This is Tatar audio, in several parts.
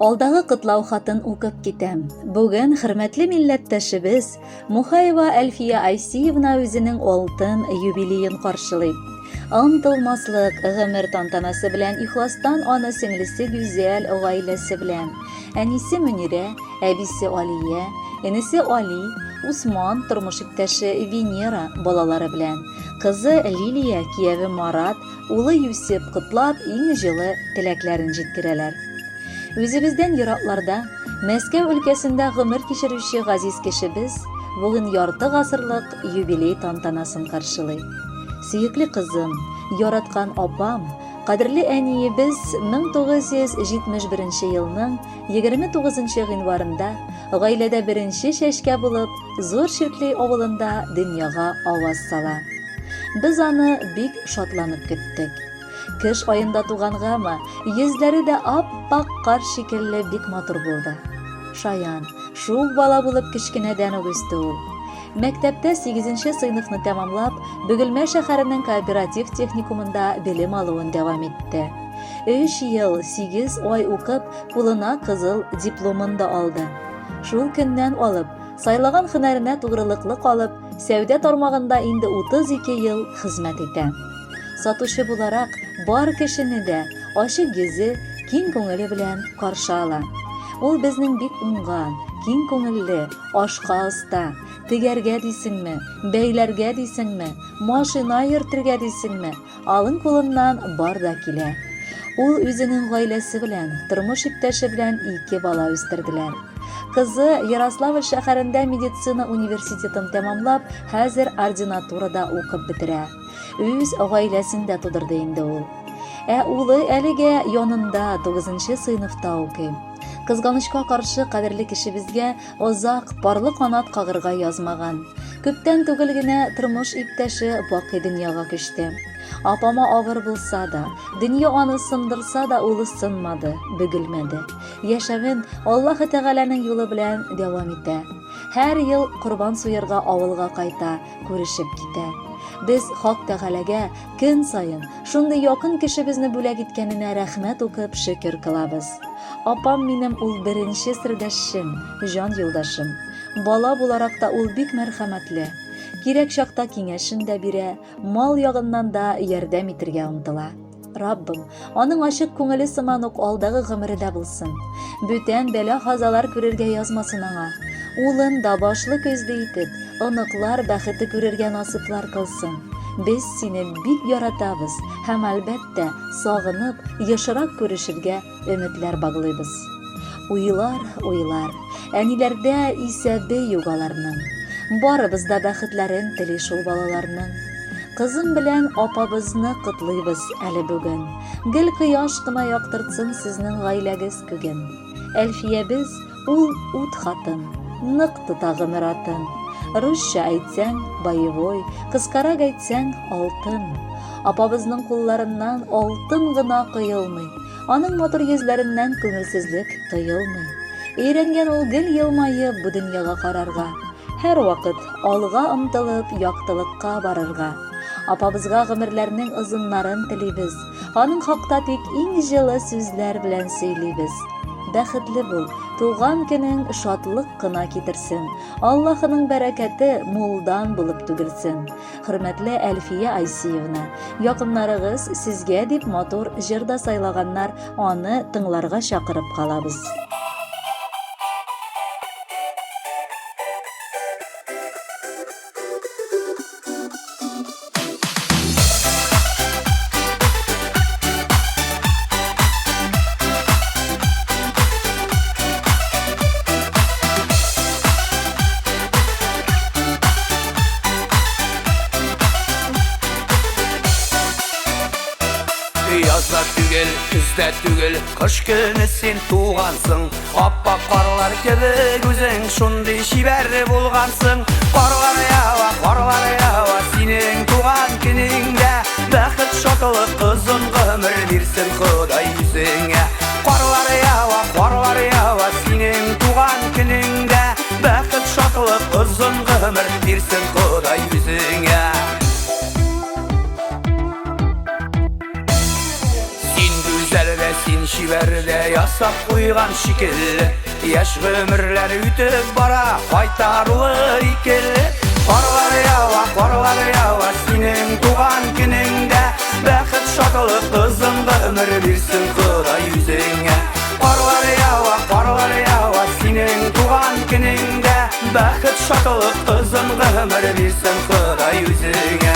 Алдагы котлау хатын укып китәм. Бүген хөрмәтле милләттәшебез Мухаева Әлфия Айсиевна үзенең алтын юбилеен каршылый. Онытылмаслык гомер тантанасы белән ихластан аны сеңлесе Гүзәл гаиләсе белән, әнисе Мөнирә, әбисе Алия, энесе Али, Усман, тормыш иптәше Венера балалары белән, кызы Лилия, кияве Марат, Улы Юсеп котлап, иң җылы теләкләрен җиткерәләр. Үзебездән еракларда, Мәскәү өлкәсендә гомер кичерүче газиз кешебез бүген ярты гасырлык юбилей тантанасын каршылый. Сөекле кызым, яраткан апам, кадерле әниебез 1971 елның 29 гыйнварында гаиләдә беренче чәчкә булып Зур Чиркли авылында дөньяга аваз сала. Без аны бик шатланып көттек. Кыш аенда тугангамы, йөзләре дә ап-ак кар шикелле бик матур булды. Шаян, шук бала булып кечкенәдән үк үсте ул. Мәктәптә сигезенче сыйныфны тәмамлап, Бөгелмә шәһәренең кооператив техникумында белем алуын дәвам итте. Өч ел, 8 ай укып, кулына кызыл дипломын да алды. Шул көннән алып, сайлаган һөнәренә тугрылыклы калып, сәүдә тармагында инде 32 ел хезмәт итә. Сатучы буларак, бар кешене дә ачык йөзе, киң күңеле белән каршы ала. Ул безнең бик уңган, киң күңелле, ашка оста, тегәргә дисеңме, бәйләргә дисеңме, машина йөртергә дисеңме, Алың кулыннан бар да килә. Ул үзенең гаиләсе белән, тормыш иптәше белән ике бала үстерделәр. Кызы Ярославль шәһәрендә медицина университетын тәмамлап, хәзер ординатурада укып бетерә. Үз гаиләсен дә тудырды инде ул. Ә улы әлегә янында 9 сыйныфта укый. Кызганычка каршы, кадерле кешебезгә озак парлы канат кагырга язмаган. Күптән түгел генә тормыш иптәше бакый дөньяга күчте. Апама авыр булса да, дөнья аны сындырса да улы сынмады, бөгелмәде. Яшәвен Аллаһы Тәгаләнең юлы белән дәвам итә. Һәр ел корбан суярга авылга кайта, күрешеп китә. Без Хак Тәгаләгә көн саен шундый якын кешебезне бүләк иткәненә рәхмәт укып шөкер кылабыз. Апам минем ул беренче сердәшчем, җан юлдашым. Бала буларак та ул бик мәрхәмәтле. Кирәк чакта киңәшен дә бирә, мал ягыннан да ярдәм итергә омтыла. Раббым, аның ачык күңеле сыман ук алдагы гомере дә булсын. Бүтән бәла-казалар күрергә язмасын аңа. Улын да башлы-күзле итеп, оныклар бәхете күрергә насыйплар кылсын. Без сине бик яратабыз һәм, әлбәттә, сагынып, ешрак күрешергә өметләр баглыйбыз. Уйлар, уйлар. Әниләрдә исәбе юк аларның. Барыбыз да бәхетләрен тели шул балаларның. Кызым белән апабызны котлыйбыз әле бүген. Гел кояш кына яктыртсын сезнең гаиләгез күген. Әлфиябез ул ут хатын, нык тота гомер атын. Русча әйтсәң, боевой, кыскарак әйтсәң, алтын. Апабызның кулларыннан алтын гына коелмый. Аның матур йөзләреннән күңелсезлек тоелмый. Өйрәнгән ул гел елмаеп бу дөньяга карарга. Һәрвакыт алга омтылып, яктылыкка барырга. Апабызга гомерләрнең озыннарын телибез. Аның хакта тик иң җылы сүзләр белән сөйлибез. Бәхетле бул, туган көнең шатлык кына китерсен. Аллаһының бәрәкәте мулдан булып түгелсен. Хөрмәтле Әлфия Айсиевна, якыннарыгыз сезгә дип матур җыр да сайлаганнар, аны тыңларга чакырып калабыз. Язда түгел, көздә түгел, кыш көне син тугансың. Аппак карлар кебек үзең шундый чибәр булгансың. Карлар ява, карлар ява, синең туган көнеңдә. Бәхет, шатлык, озын гомер бирсен Ходай үзеңә. Карлар ява, карлар ява, синең туган көнеңдә. Бәхет, шатлык, озын гомер бирсен Ходай үзеңә. Син гүзәл дә, син чибәр. Чибәр дә ясап куйган шикелле. Яшь гомерләр үтеп бара, кайтаруы икеле. Карлар ява, карлар ява, синең туган көнеңдә. Бәхет, шатлык, озын гомер бирсен Ходай үзеңә. Карлар ява, карлар ява, синең туган көнеңдә. Бәхет, шатлык, озын гомер бирсен Ходай үзеңә.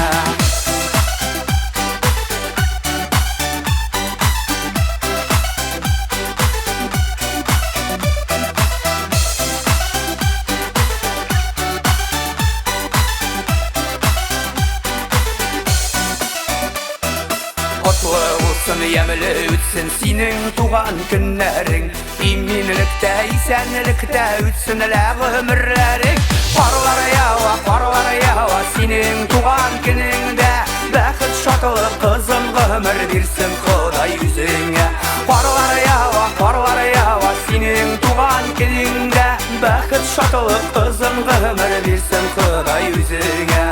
Котлы булсын, ямьле үтсен синең туган көннәрең. Иминлектә, исәнлектә үтсен лә гомерләрең. Карлар ява, карлар ява, синең туган көнеңдә. Бәхет, шатлык, озын гомер бирсен Ходай үзеңә. Карлар ява, карлар ява, синең туган көнеңдә. Бәхет, шатлык, озын гомер бирсен Ходай үзеңә.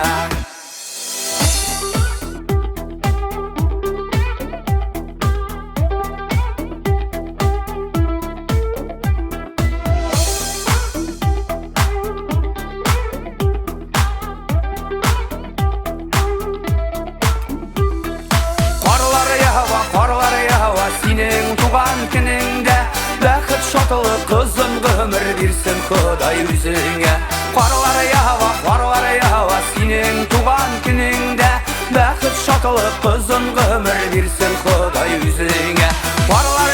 Карлар ява, карлар ява, синең туган көнеңдә. Бәхет, шатлык, озын гомер бирсен Ходай үзеңә. Карлар ява, карлар ява, синең туган көнеңдә. Бәхет, шатлык, озын гомер бирсен Ходай үзеңә. Карлар